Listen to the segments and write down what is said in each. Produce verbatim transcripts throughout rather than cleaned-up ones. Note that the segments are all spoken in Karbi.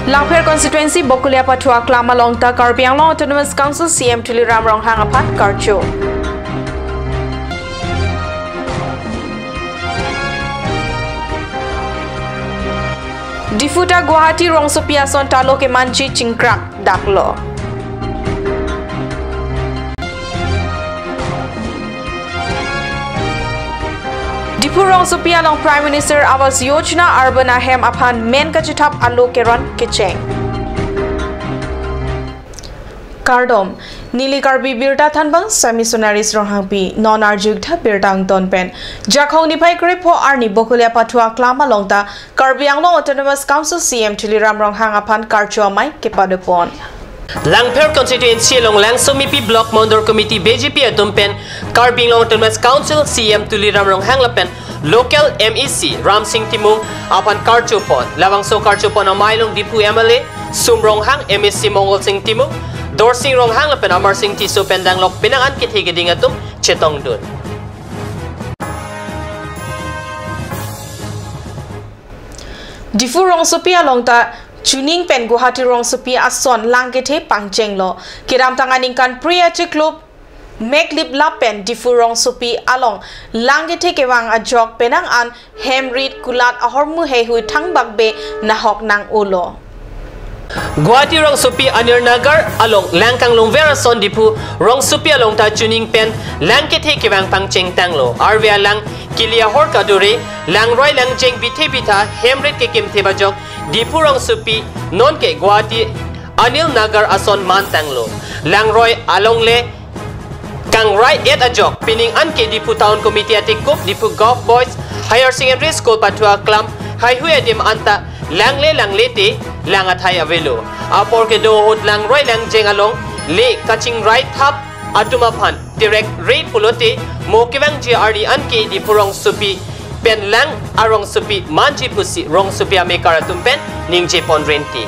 Langpher constituency Bokolia Pathu Aklam along ta Karbi Anglong Autonomous Council C E M Tuliram Ronghang aphan karcho. Diphu ta Guwahati rongsopi ason ta alo kemanji chingkrak daklo. Diphu rongsopi along Prime Minister Awas Yojana urban ahem aphan men kachethap alo keron kecheng. Kardom, neli Karbi Birta Thanbang, Sami Sonaris Ronghangpi, non arjutha birta angton pen. Jakhong niphai krepho arni Bokolia Pathu Aklam along ta Karbi Anglong Autonomous Council C E M Tuliram Ronghang aphan karcho amei kepadopon. Langpher constituency along Langsomipi Block Mandal Committee B J P atum pen Karbi Anglong Autonomous Council C E M Tuliram Ronghang lapen local M A C Ramsing Timung aphan karchopon. Labangso karchopon amei along Diphu M L A Sum Ronghang, M A C Mongol Sing Timung, Dorsing Ronghang lapen Amar Sing Tisso pen danglok penang an kethe keding atum chetongdun. Diphu rongsopi along ta chuning pen Guwahati rongsopi ason lang kethe pangchenglo. Kedamtang aningkan pri achiklo meklip lapen Diphu rongsopi along lang kethe kevang ajok penang an hem rit kulat ahormu heihui thangbak be nahok nang-olo. Guwahati rongsopi Anil Nagar along lang kanglongver ason Diphu rongsopi along ta chuning pen lang kethe kevang pangcheng tanglo. Arve alang kili ahor kadure, langroi langjeng bithe bitha hem rit kekimthe ajok Diphu rongsopi nonke Guwahati Anil Nagar ason man tanglo. Langroi along le kangrai et ajok, pining anke Diphu Town Committee atikup, Diphu Govt Boys Higher Secondary School Pathu Aklam heihui adim anta langle langle te lang athai avelo. Apor kedo ahut langroi langjeng along le kachingrai thap atum aphan tirek re pulote mo kevangji arni anke Diphu rongsopi pen lang arongsopi manji pusi rongsopi amekar atum pen ningje pon renti.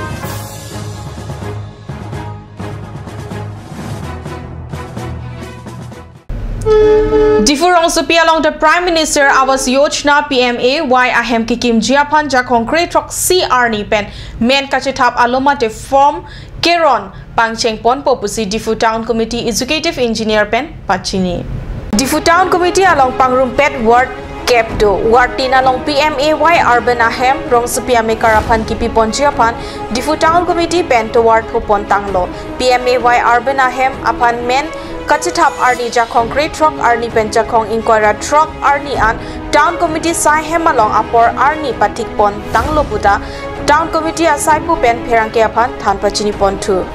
Diphu rongsopi along ta Prime Minister Awas Yojana P M A Y ahem kekimji aphan Jakhong krethrok isi arni pen men kachethap alo mate form keron pangcheng ponpo pusi Diphu Town Committee Executive Engineer pen pachini. Diphu Town Committee along pangrumpet ward kep do. Ward tin along P M A Y urban ahem rongsopi amekar aphan kipi ponji aphan Diphu Town Committee pen tovar thopon tanglo. P M A Y urban ahem aphan men kachethap arni Jakhong krethrok arni pen Jakhong ingkoi ra throk arni an Town Committee sai hem along apor arni pathik pon tanglo puta Town Committee asaipo pen pherangke aphan than pachini ponthu.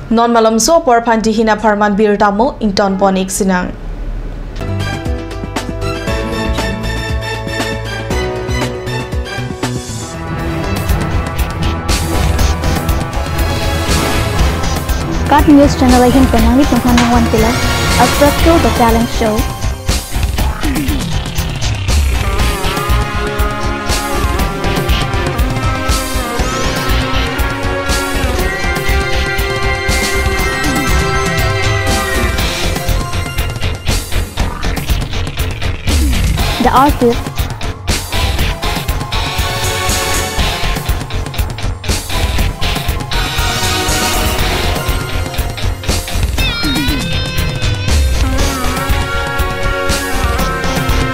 Non malomso apor aphan dihina pharman birta mo ington pon ik sinang. KAT News Channel ahin pen nanglitum aphan nangvan pilo, Astro Show, The Talent Show. The Artist.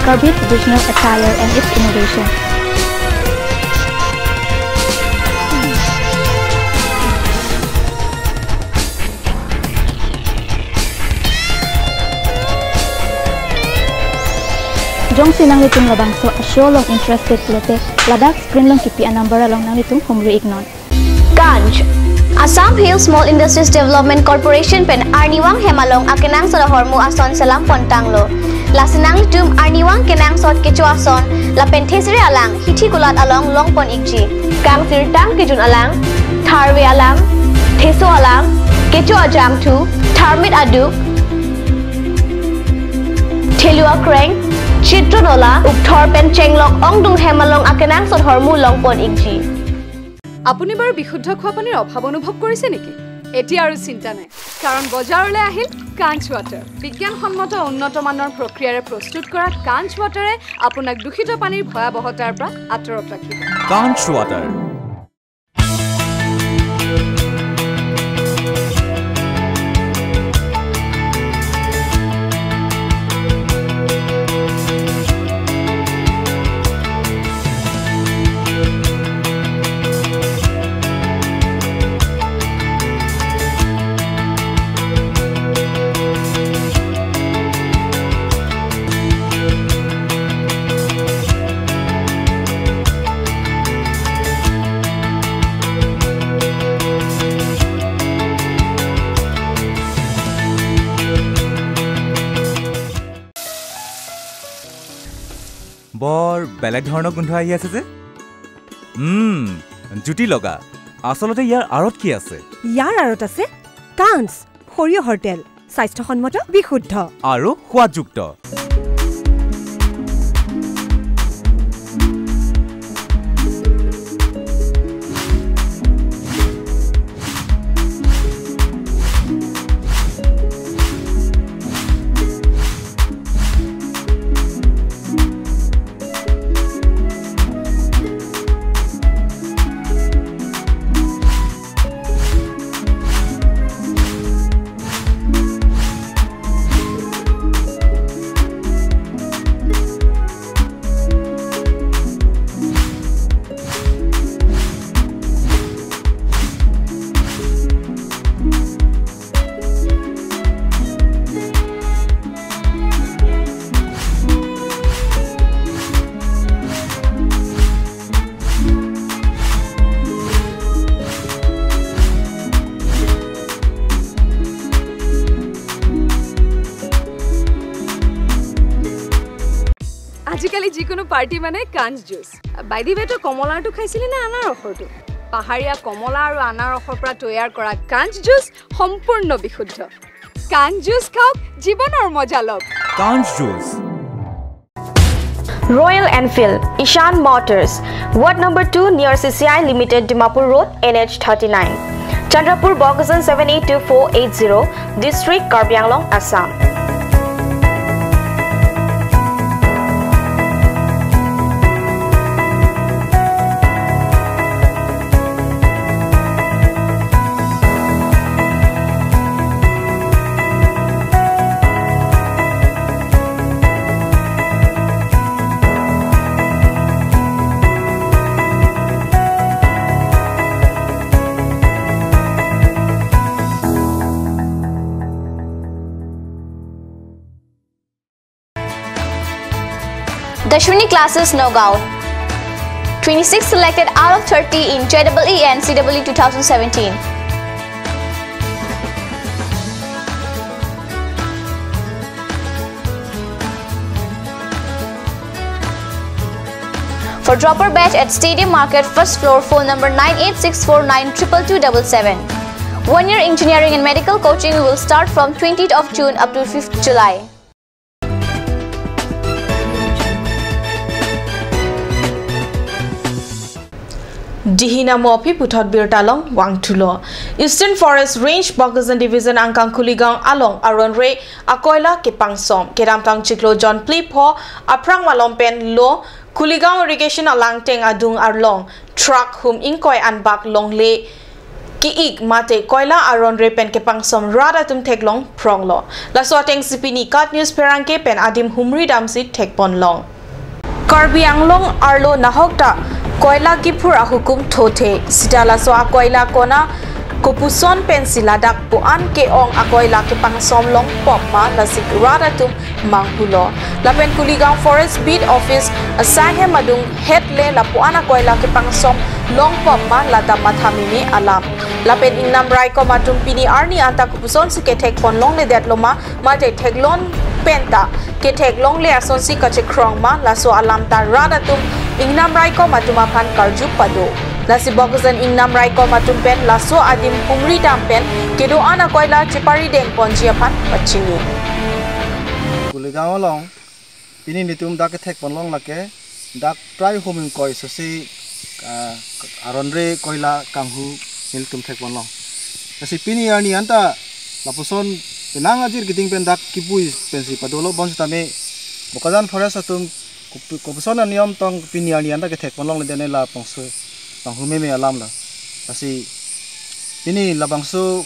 Karbi traditional attire and its innovation. Jongsi nanglitum labangso a-show along interested pulote, ladak screen along kipi a-number along nanglitum humri iknon. Ganj. Assam Hill Small Industries Development Corporation pen arnivang hem along akenangsot ahormu ason selam pon tanglo. Lasi nanglitum arnivang kenangsot kecho ason lapen thesere alang hithi kulat along long pon ikji. Kangsirtang kejun alang, tharve alang, theso alang, kecho ajangthu, tharmit aduk, thelu akreng, chitro nola, ukthor pen chenglok ongdung hem along akenangsot ahormu long pon ikji. আপুনি বাৰু বিশুদ্ধ খোৱা পানীৰ অভাৱ অনুভৱ কৰিছে নেকি? এতিয়া আৰু চিন্তা নাই, কাৰণ বজাৰলৈ আহিল কাঞ্চ ৱাটাৰ। বিজ্ঞানসন্মত উন্নত মানৰ প্ৰক্ৰিয়াৰে প্ৰস্তুত কৰা কাঞ্চ ৱাটাৰে আপোনাক দূষিত পানীৰ ভয়াৱহতাৰ পৰা আঁতৰত ৰাখিব। কাঞ্চ ৱাটাৰ। বৰ বেলেগ ধৰণৰ গোন্ধ আহি আছে যে। উম, জুতি লগা। আচলতে ইয়াৰ আঁৰত কি আছে? ইয়াৰ আঁৰত আছে কাঞ্চ, সৰিয়হৰ তেল, স্বাস্থ্যসন্মত, বিশুদ্ধ। আৰু সোৱাদযুক্ত। আজিকালি যিকোনো পাৰ্টি মানে কাঞ্চ জুচ। By the way, তই কমলাৰটো খাইছিলি নে আনাৰসৰটো? পাহাৰীয়া কমলা আৰু আনাৰসৰ পৰা তৈয়াৰ কৰা কাঞ্চ জুচ সম্পূৰ্ণ বিশুদ্ধ। কাঞ্চ জুচ খাওক, জীৱনৰ মজা লওক। কাঞ্চ juice. Royal Enfield, Ishan Motors, Ward number two near C C I Limited, Dimapur Road, N H thirty-nine, Chandrapur, Bokajan seven eight two four eight zero, District, Karbi Anglong, Assam. Dashwini Classes, Nagaon. Twenty-six selected out of thirty in J E E and C E E two thousand seventeen. For dropper batch at Stadium Market, first floor, phone number nine eight six four nine triple two double seven. One year engineering and medical coaching will start from twentieth of June up to fifth July. Dihina mo aphi puthot birta along vangthulo. Eastern Forest Range Bokajan Division angkang Kuligaon along aron-re akoila kepangsom. Kedamtang chiklo June phli pho aphrang malom pen lo Kuligaon irrigation alangteng adung arlong truck hum ingkoi anbak longle ki-ik mate koila aron-re pen kepangsom rat atum theklong phronglo. Laso atengsi pini KAT News pherangke pen adim humri damsi thekponlong. Karbi Anglong arlo nahokta koila kiphur ahukum thothe. Sita laso akoila kona kopuson pensi ladak pu-an ke-ong akoila kepangsom longpop ma lasi rat atum manghulo. Lapen Kuligaon Forest Beat Office asai hem adung hetle lapu-an akoila kepangsom longpop ma lata matha meme alam. Lapen ingnam raikom atum pini arni anta kopusonsi kethekponlongledetlo ma mate theklong penta ketheklongle asonsi kachekhrong ma laso alam ta rat atum ingnam raikom atum aphan karju pado. Lasi Bokajan ingnam raikom atum pen laso adim humri dam pen kedo-an akoila chepari dengponji aphan pachini. Kuligaon along pini nelitum dak kethekponlong lake dak prai hum ingkoi sosi, ah, aron-re koila kanghu nelitum thekponlong. Lasi pini arni anta lapuson penang ajir keding pen dak kebui pensi padolo bonsitame Bokajan Forest atum kopu-, kopuson aniyom tong pini arni anta kethek ponlongle dene labangso panghu meme alam lo. Lasi pini labangso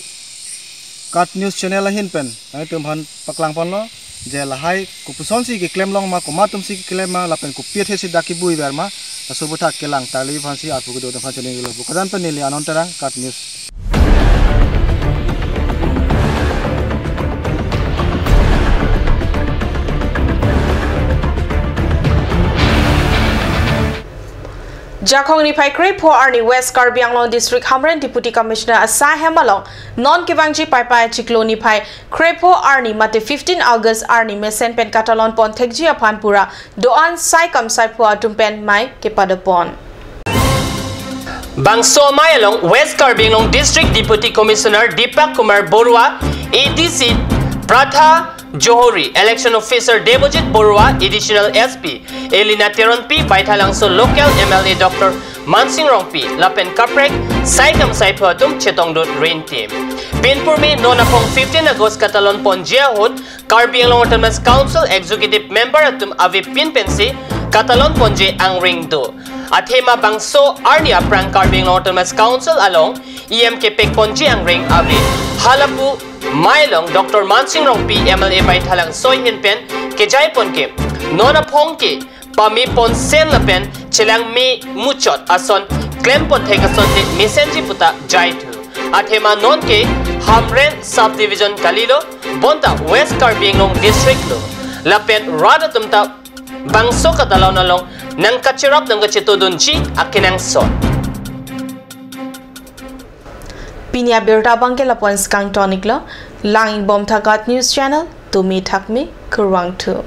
KAT News Channel ahin pen nanglitum aphan paklangponlo je lahai kopusonsi keklem long ma, komat atumsi keklem ma, lapen kopi athesi dak kebui ver ma, laso aputhak kelang tali aphansi arpu kedo atum aphan chinilo. Bokajan pen neli Anand Terang, KAT News. Jakong niphai krepho arni West Karbi Anglong District Hamren Deputy Commissioner asai hem along non kevangji Paipai achiklo niphai krepho arni mate fifteen August arni mesen pen katalon pon thekji aphan pura do-an saikam saiphu atum pen mei kepadopon. Bangso amei along West Karbi Anglong District Deputy Commissioner Deepak Kumar Barua, A D C Pratha Johori, Election Officer Debojit Barua, Additional S P Elina Teronpi, Baithalangso Local M L A Doctor Mansing Rongpi, lapen kaprek saikam saiphu atum chetongdut rinti. Pinpurme non aphong fifteen August katalon ponji ahut Karbi Anglong Autonomous Council Executive Member atum avepin pensi katalon ponji angring do. Athema bangso arni aphrang Karbi Anglong Autonomous Council along E M kepek ponji angring ave. Halapu amei along Doctor Mansing Rongpi M L A Baithalangso ahin pen kejai pon ke non aphong ke pame pon sen lapen chelang me muchot ason klem pon thek asonte mesenji puta jaithu. Athema non ke Hamren Subdivision kalilo, bonta West Karbi Anglong District lo. Lapen rat atum ta bangso katalon along nangkacherap nangkachetodunji akenangsot. Pini abirta abangke lapu-an si kangton-iklo, lang-ik bom tha KAT News Channel, tumi thakmi, kurvangthu.